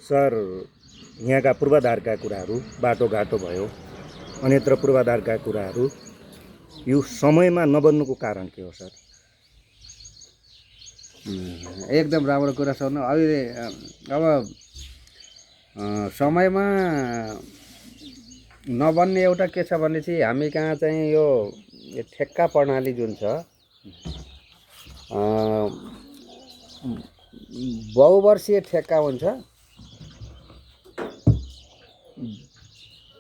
Sir यहाँका पूर्वाधारका कुराहरू बाटोघाटो भयो अन्यत्र पूर्वाधारका कुराहरू यो समयमा नबन्नुको कारण के हो सर? एकदम राम्रो कुरा सोध्नु। अहिले अब समयमा नबन्ने एउटा के छ भने चाहिँ हामी कहाँ चाहिँ यो ठेक्का प्रणाली जुन छ बहुवर्षीय ठेक्का हुन्छ।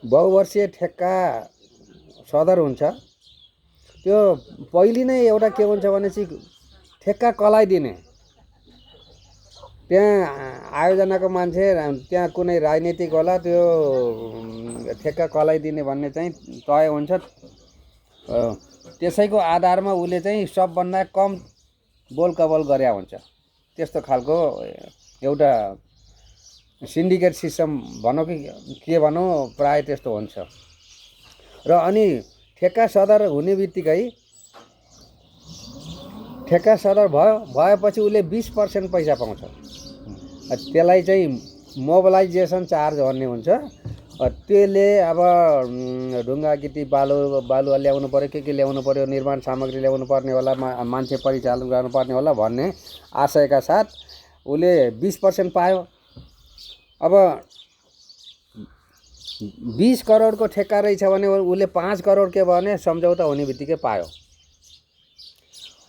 बहुवर्षीय ठेक्का सदर हुन्छ। त्यो पहिले नै एउटा के हुन्छ भने चाहिँ ठेक्का कलाइदिने, त्यहाँ आयोजनाको मान्छे त्यहाँ कुनै राजनीतिक होला त्यो ठेक्का कलाइदिने भन्ने चाहिँ तय हुन्छ। त्यसैको आधारमा उसले चाहिँ सबभन्दा कम बोल कबल गरे हुन्छ। त्यस्तो खालको एउटा सिन्डिकेट सिस्टम भनौँ कि के भनौँ, प्राय त्यस्तो हुन्छ। र अनि ठेक्का सदर हुने बित्तिकै ठेक्का सदर भएपछि उसले 20% पैसा पाउँछ। त्यसलाई चाहिँ मोबिलाइजेसन चार्ज भन्ने हुन्छ। त्यसले अब ढुङ्गा गिटी बालुवा ल्याउनु पर्यो, के ल्याउनु पर्यो, निर्माण सामग्री ल्याउनु पर्ने होला, मान्छे परिचालन गर्नुपर्ने होला भन्ने आशयका साथ उसले 20% पायो। अब 20 करोडको ठेक्का रहेछ भने उसले 5 करोड के भने सम्झौता हुने बित्तिकै पायो।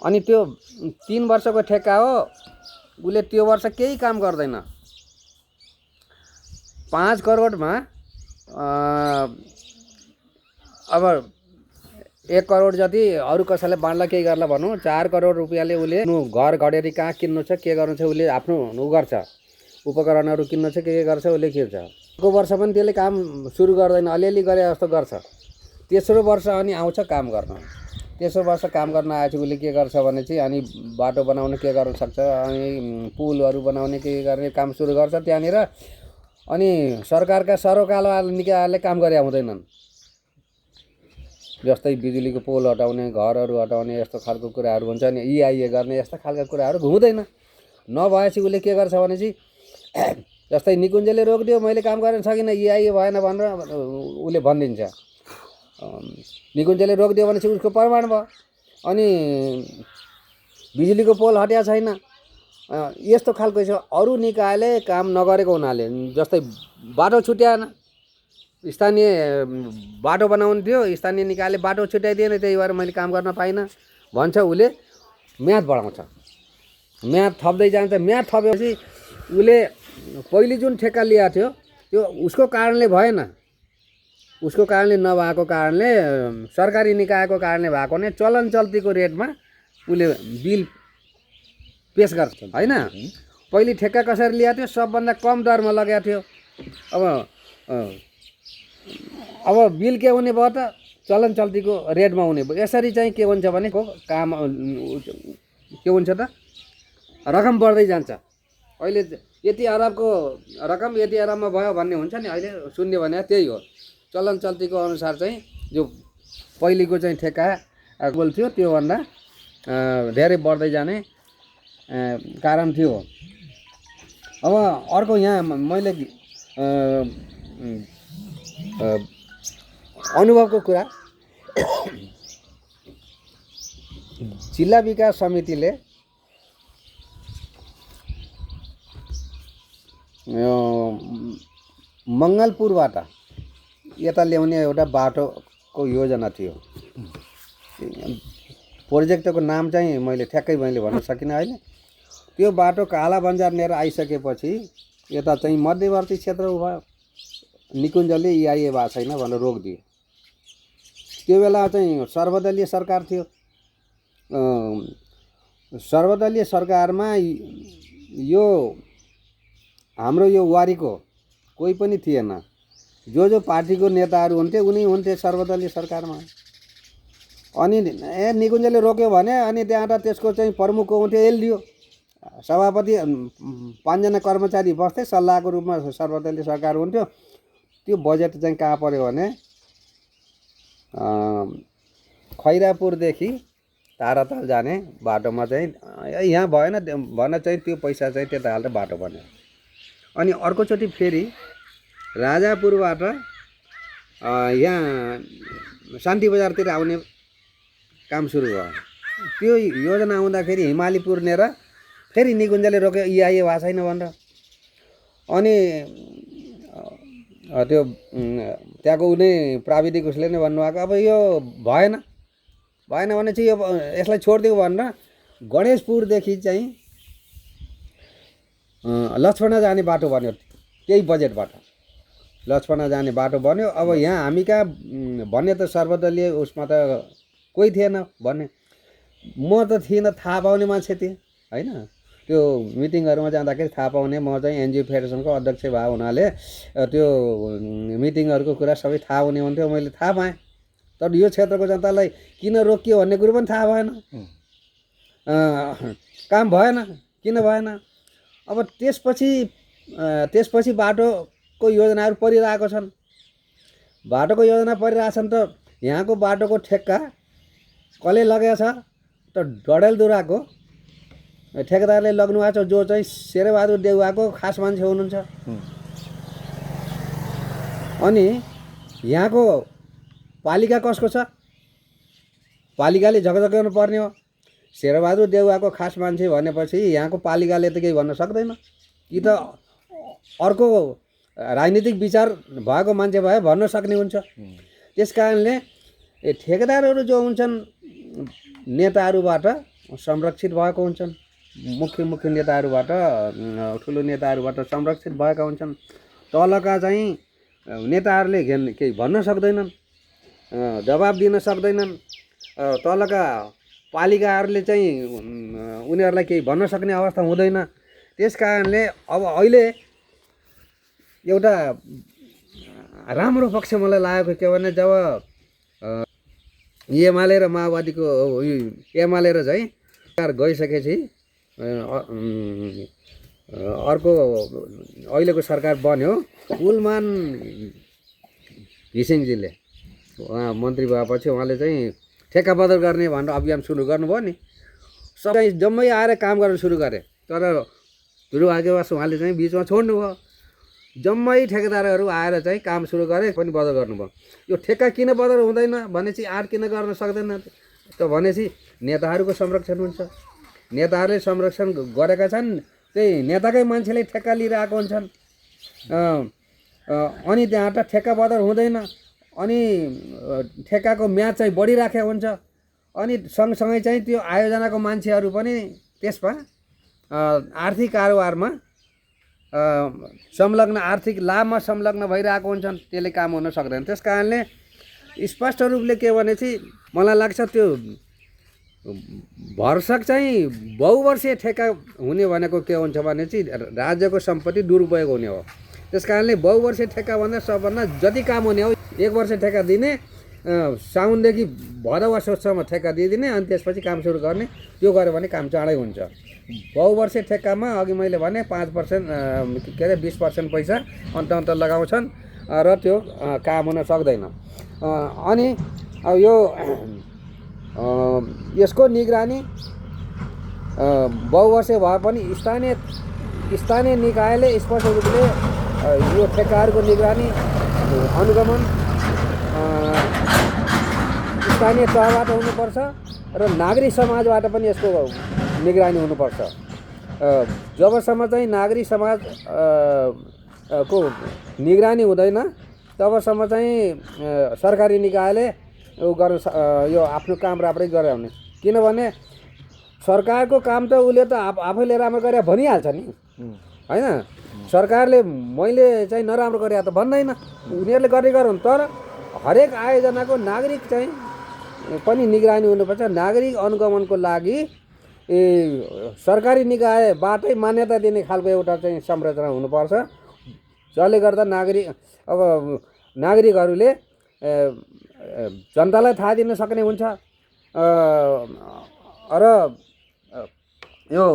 अनि त्यो 3 वर्षको ठेक्का हो, उसले त्यो वर्ष केही काम गर्दैन। 5 करोडमा अब 1 करोड जति अरू कसैलाई बाँड्ला केही गर्ला भनौँ, 4 करोड रुपियाँले उसले घर घडेरी कहाँ किन्नु छ, के गर्नु छ, उसले आफ्नो उ गर्छ, उपकरणहरू किन्नु छ, के गर्छ, उसले किन्छ। अर्को वर्ष पनि त्यसले काम सुरु गर्दैन, अलिअलि गरे जस्तो गर्छ। तेस्रो वर्ष अनि आउँछ काम गर्न। तेस्रो वर्ष काम गर्न आएपछि उसले के गर्छ भने चाहिँ अनि बाटो बनाउने के गर्न सक्छ, अनि पुलहरू बनाउने के गर्ने काम सुरु गर्छ त्यहाँनिर। अनि सरकारका सरोकारवाला निकायले काम गरे हुँदैनन्। जस्तै बिजुलीको पोल हटाउने, घरहरू हटाउने, यस्तो खालको कुराहरू हुन्छ नि, इआइए गर्ने, यस्ता खालका कुराहरू हुँदैन। नभएपछि उसले के गर्छ भने चाहिँ जस्तै निकुञ्जले रोकिदियो, मैले काम गर्न सकिनँ, इआइए भएन भनेर उसले भनिदिन्छ। निकुञ्जले रोकिदियो भने चाहिँ उसको प्रमाण भयो। अनि बिजुलीको पोल हट्या छैन, यस्तो खालको छ। अरू निकायले काम नगरेको हुनाले, जस्तै बाटो छुट्याएन, स्थानीय बाटो बनाउनु थियो, स्थानीय निकायले बाटो छुट्याइदिएन, त्यही भएर मैले काम गर्न पाइनँ भन्छ। उसले म्याद बढाउँछ, म्याद थप्दै जान्छ। म्याद थपेपछि उसले पहिले जुन ठेक्का लिएको थियो त्यो उसको कारणले भएन, उसको कारणले नभएको कारणले, सरकारी निकायको कारणले भएको नै चलन चल्तीको रेटमा उसले बिल पेस गर्छ हैन। पहिले ठेक्का कसरी लिएको थियो, सबभन्दा कम दरमा लगाएको थियो। अब बिल के हुने भयो त, चलन चल्तीको रेटमा हुने भयो। यसरी चाहिँ के हुन्छ भने काम के हुन्छ त, रकम बढ्दै जान्छ। अहिले यति अरबको रकम यति अरबमा भयो भन्ने हुन्छ नि, अहिले सुन्ने भने त्यही हो। चलन चल्तीको अनुसार चाहिँ जो पहिलेको चाहिँ ठेक्का बोल थियो त्योभन्दा धेरै बढ्दै जाने कारण थियो। अब अर्को यहाँ मैले अनुभवको कुरा, जिल्ला विकास समितिले मङ्गलपुरबाट यता ल्याउने एउटा बाटोको योजना थियो। प्रोजेक्टको नाम चाहिँ मैले ठ्याक्कै भन्न सकिनँ अहिले। त्यो बाटो काला बन्जार लिएर आइसकेपछि यता चाहिँ मध्यवर्ती क्षेत्र भयो, निकुञ्जले इआइए भएको छैन भनेर रोकिदियो। त्यो बेला चाहिँ सर्वदलीय सरकार थियो। सर्वदलीय सरकारमा यो हाम्रो यो वारीको कोही पनि थिएन। जो पार्टीको नेताहरू हुन्थे उनी हुन्थे सर्वदलीय सरकारमा। अनि निकुञ्जले रोक्यो भने अनि त्यहाँ त्यसको चाहिँ प्रमुख हुन्थ्यो एलडिओ, सभापति, 5 जना कर्मचारी बस्थे, सल्लाहको रूपमा सर्वदलीय सरकार हुन्थ्यो। त्यो बजेट चाहिँ कहाँ पर्यो भने खैरापुरदेखि ताराताल जाने बाटोमा चाहिँ यहाँ भएन भन्न चाहिँ त्यो पैसा चाहिँ त्यता हालेर बाटो बन्यो। अनि अर्कोचोटि फेरि राजापुरबाट यहाँ शान्ति बजारतिर आउने काम सुरु भयो। त्यो योजना आउँदाखेरि हिमाली पुर्नेर फेरि निकुञ्जले रोक्यो, यो भएको छैन भनेर। अनि त्यो त्यहाँको उनी प्राविधिक उसले नै भन्नुभएको, अब यो भएन भने चाहिँ यो यसलाई छोडिदिउँ भनेर गणेशपुरदेखि चाहिँ लक्ष्मणा जाने बाटो बन्यो। त्यही बजेटबाट लक्ष्मणा जाने बाटो बन्यो। अब यहाँ हामी कहाँ भन्ने त सर्वदलीय उसमा त कोही थिएन भन्ने, म त थिइनँ, थाहा पाउने मान्छे थिएँ होइन। त्यो मिटिङहरूमा जाँदाखेरि थाहा पाउने, म चाहिँ एनजिओ फेडरेसनको अध्यक्ष भएको हुनाले त्यो मिटिङहरूको कुरा सबै थाहा हुने हुन्थ्यो। मैले थाहा पाएँ, तर यो क्षेत्रको जनतालाई किन रोकियो भन्ने कुरो पनि थाहा भएन। काम भएन, किन भएन। अब त्यसपछि बाटोको योजनाहरू परिरहेको छन्। बाटोको योजना परिरहेछन् त यहाँको बाटोको ठेक्का कसले लगेको छ त डडेलधुराको ठेकेदारले लग्नु भएको छ, जो चाहिँ शेरबहादुर देउवाको खास मान्छे हुनुहुन्छ। अनि यहाँको पालिका कसको छ? पालिकाले झकझक्याउनु पर्ने हो। शेरबहादुर देउवाको खास मान्छे भनेपछि यहाँको पालिकाले त केही भन्न सक्दैन, कि त अर्को राजनीतिक विचार भएको मान्छे भए भन्न सक्ने हुन्छ। त्यस कारणले ठेकेदारहरू जो हुन्छन् नेताहरूबाट संरक्षित भएको हुन्छन्, मुख्य नेताहरूबाट, ठुलो नेताहरूबाट संरक्षित भएका हुन्छन्। तलका चाहिँ नेताहरूले केही भन्न सक्दैनन्, जवाब दिन सक्दैनन्। तलका पालिकाहरूले चाहिँ उनीहरूलाई केही भन्न सक्ने अवस्था हुँदैन। त्यस कारणले अब अहिले एउटा राम्रो पक्ष मलाई लागेको के भने, जब एमाले र माओवादीको एमाले र चाहिँ गइसकेपछि अर्को अहिलेको सरकार बन्यो, कुलमान घिसिङजीले उहाँ मन्त्री भएपछि उहाँले चाहिँ ठेक्का बदल गर्ने भनेर अभियान सुरु गर्नुभयो नि। सबै जम्मै आएर काम गर्न सुरु गरे, तर दुर्भाग्यवश उहाँले चाहिँ बिचमा छोड्नुभयो। जम्मै ठेकेदारहरू आएर चाहिँ काम सुरु गरे, पनि बदल गर्नुभयो। यो ठेक्का किन बदल हुँदैन भनेपछि, आर किन गर्न सक्दैन त भनेपछि नेताहरूको संरक्षण हुन्छ। नेताहरूले संरक्षण गरेका छन्, त्यही नेताकै मान्छेले ठेक्का लिइरहेको हुन्छन्। अनि त्यहाँ त ठेक्का बदल हुँदैन, अनि ठेक्काको म्याद चाहिँ बढिराखेको हुन्छ। अनि सँगसँगै चाहिँ त्यो आयोजनाको मान्छेहरू पनि त्यसमा आर्थिक कारोबारमा संलग्न, आर्थिक लाभमा संलग्न भइरहेको हुन्छन्। त्यसले काम हुन सक्दैन। त्यस कारणले स्पष्ट रूपले के भनेपछि मलाई लाग्छ त्यो भरसक चाहिँ बहुवर्षीय ठेक्का हुने भनेको के हुन्छ भने चाहिँ राज्यको सम्पत्ति दुरुपयोग हुने हो। त्यस कारणले बहुवर्षीय ठेक्का भन्दा सबभन्दा जति काम हुने हो 1 वर्ष ठेक्का दिने, साउनदेखि भदौ असोजसम्म ठेक्का दिइदिने, अनि त्यसपछि काम सुरु गर्ने। त्यो गऱ्यो भने काम चाँडै हुन्छ। बहुवर्षीय ठेक्कामा अघि मैले भने 5% के अरे 20% पैसा अन्त लगाउँछन् र त्यो काम हुन सक्दैन। अनि यो यसको निगरानी बहुवर्षीय भए पनि स्थानीय निकायले स्पष्ट रूपले यो ठेक्काहरूको निगरानी अनुगमन स्थानीय तहबाट हुनुपर्छ र नागरिक समाजबाट पनि यसको निगरानी हुनुपर्छ। जबसम्म चाहिँ नागरिक समाज को निगरानी हुँदैन तबसम्म चाहिँ सरकारी निकायले यो आफ्नो काम राम्रै गरे हुने। किनभने सरकारको काम त उसले त आफैले राम्रो गरे भनिहाल्छ नि हैन। सरकारले मैले चाहिँ नराम्रो गरे त भन्दैन, उनीहरूले गर्ने गरून्। तर हरेक आयोजनाको नागरिक चाहिँ पनि निगरानी हुनुपर्छ। नागरिक अनुगमनको लागि सरकारी निकायबाटै मान्यता दिने खालको एउटा चाहिँ संरचना हुनुपर्छ, जसले गर्दा नागरिकहरूले जनतालाई थाहा दिन सक्ने हुन्छ र यो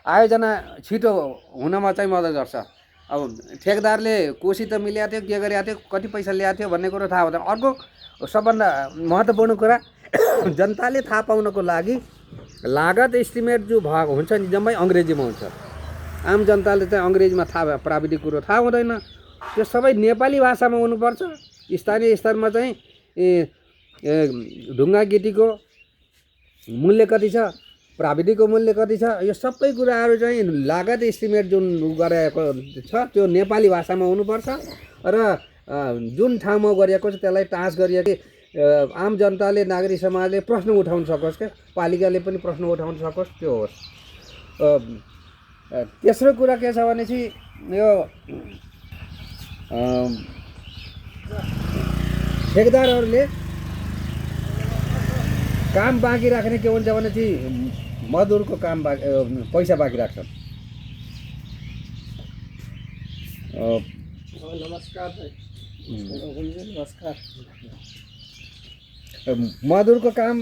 आयोजना छिटो हुनमा चाहिँ मद्दत गर्छ। अब ठेकेदारले कोसी त मिल्याएको थियो, के गरेको थियो, कति पैसा ल्याएको थियो भन्ने कुरो थाहा हुँदैन। अर्को सबभन्दा महत्त्वपूर्ण कुरा जनताले थाहा पाउनको लागि लागत एस्टिमेट जो भएको हुन्छ नि जम्मै अङ्ग्रेजीमा हुन्छ। आम जनताले चाहिँ अङ्ग्रेजीमा थाहा प्राविधिक कुरो थाहा हुँदैन। त्यो सबै नेपाली भाषामा हुनुपर्छ। स्थानीय स्तरमा चाहिँ ढुङ्गा गिटीको मूल्य कति छ, प्राविधिकको मूल्य कति छ, यो सबै कुराहरू चाहिँ लागत एस्टिमेट जुन गरेको छ त्यो नेपाली भाषामा हुनुपर्छ र जुन ठाउँमा गरिएको छ त्यसलाई टाँच गरिएको आम जनताले नागरिक समाजले प्रश्न उठाउन सकोस्, क्या पालिकाले पनि प्रश्न उठाउन सकोस्, त्यो होस्। तेस्रो कुरा के छ भने चाहिँ यो ठेकेदारहरूले काम बाँकी राख्ने के हुन्छ भने चाहिँ मजदुरको काम पैसा बाँकी राख्छन्। नमस्कार। मजदुरको काम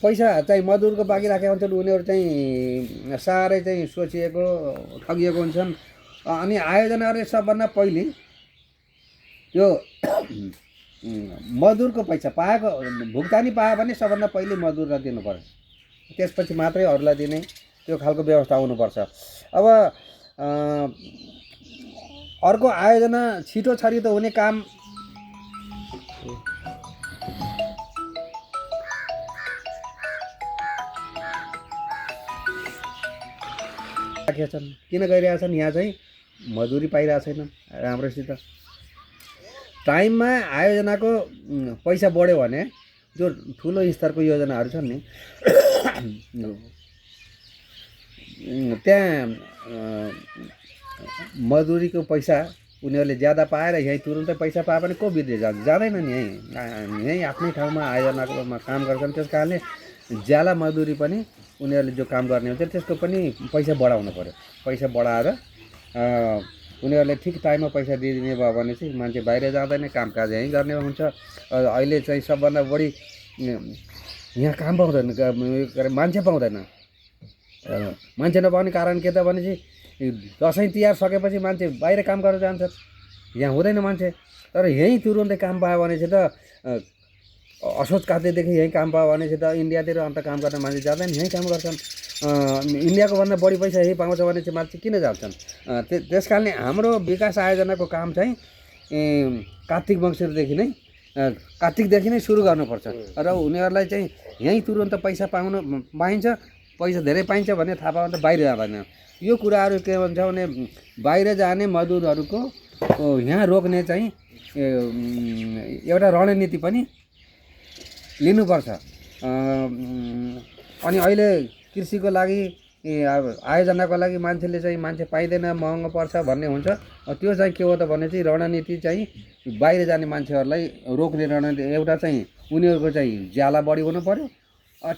पैसा चाहिँ मजदुरको बाँकी राखेको हुन्छन्। उनीहरू चाहिँ साह्रै चाहिँ सोचिएको ठगिएको हुन्छन्। अनि आयोजनाहरूले सबभन्दा पहिले त्यो मजदुरको पैसा पाएको भुक्तानी पायो भने सबभन्दा पहिले मजदुरलाई दिनु पर्यो, त्यसपछि मात्रै अरूलाई दिने त्यो खालको व्यवस्था हुनुपर्छ। अब अर्को आयोजना छिटो छरितो हुने काम राखेछन्। किन गरिरहेछन्? यहाँ चाहिँ मजदुरी पाइरहेको छैन राम्रोसित। टाइममा आयोजनाको पैसा बढ्यो भने जो ठुलो स्तरको योजनाहरू छन् नि त्यहाँ मजदुरीको पैसा उनीहरूले ज्यादा पाएर यहीँ तुरुन्तै पैसा पायो भने को विदेश जाँदैन नि, यहीँ आफ्नै ठाउँमा आयोजनाकोमा काम गर्छन्। त्यस कारणले ज्याला मजदुरी पनि उनीहरूले जो काम गर्ने हुन्छ त्यसको पनि पैसा बढाउनु पर्यो। पैसा बढाएर उनीहरूले ठिक टाइममा पैसा दिइदिने भयो भने चाहिँ मान्छे बाहिर जाँदैन, कामकाज यहीँ गर्ने हुन्छ। अहिले चाहिँ सबभन्दा बढी यहाँ काम पाउँदैन, मान्छे पाउँदैन। मान्छे नपाउने कारण के त भने चाहिँ दसैँ तिहार सकेपछि मान्छे बाहिर काम गरेर जान्छ, यहाँ हुँदैन मान्छे। तर यहीँ तुरुन्तै काम पायो भने चाहिँ त असोज काट्दैदेखि यहीँ काम पायो भने चाहिँ त इन्डियातिर अन्त काम गर्ने मान्छे जाँदैन, यहीँ काम गर्छन्। इन्डियाको भन्दा बढी पैसा यही पाउँछ भने चाहिँ मान्छे किन जान्छन्? त्यस कारणले हाम्रो विकास आयोजनाको काम चाहिँ कार्तिक मङ्सिरदेखि नै कार्तिकदेखि नै सुरु गर्नुपर्छ र उनीहरूलाई चाहिँ यहीँ तुरुन्त पैसा पाइन्छ। पैसा धेरै पाइन्छ भने थाहा पायो भने बाहिर जाँदैन। यो कुराहरू के भन्छ भने बाहिर जाने मजदुरहरूको यहाँ रोक्ने चाहिँ एउटा रणनीति पनि लिनुपर्छ। अनि अहिले कृषिको लागि आयोजनाको लागि मान्छे पाइँदैन, महँगो पर्छ भन्ने हुन्छ। त्यो चाहिँ के हो त भने चाहिँ रणनीति चाहिँ बाहिर जाने मान्छेहरूलाई रोक्ने रणनीति एउटा चाहिँ उनीहरूको चाहिँ ज्याला बढी हुनु पर्यो,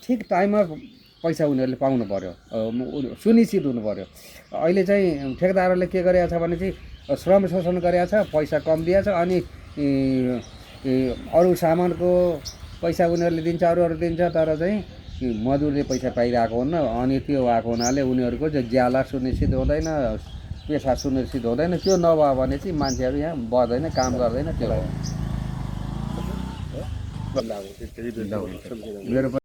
ठिक टाइममा पैसा उनीहरूले पाउनु पर्यो, सुनिश्चित हुनु पर्यो। अहिले चाहिँ ठेकेदारहरूले के गरेको छ भने चाहिँ श्रम शोषण गरेको छ, पैसा कम दिएको छ। अनि अरू सामानको पैसा उनीहरूले दिन्छ, अरूहरू दिन्छ, तर चाहिँ मजदुरले पैसा पाइरहेको हुन्न। अनि त्यो भएको हुनाले उनीहरूको चाहिँ ज्याला सुनिश्चित हुँदैन, पेसा सुनिश्चित हुँदैन। त्यो नभयो भने चाहिँ मान्छेहरू यहाँ बढ्दैन, काम गर्दैन। त्यो हो मेरो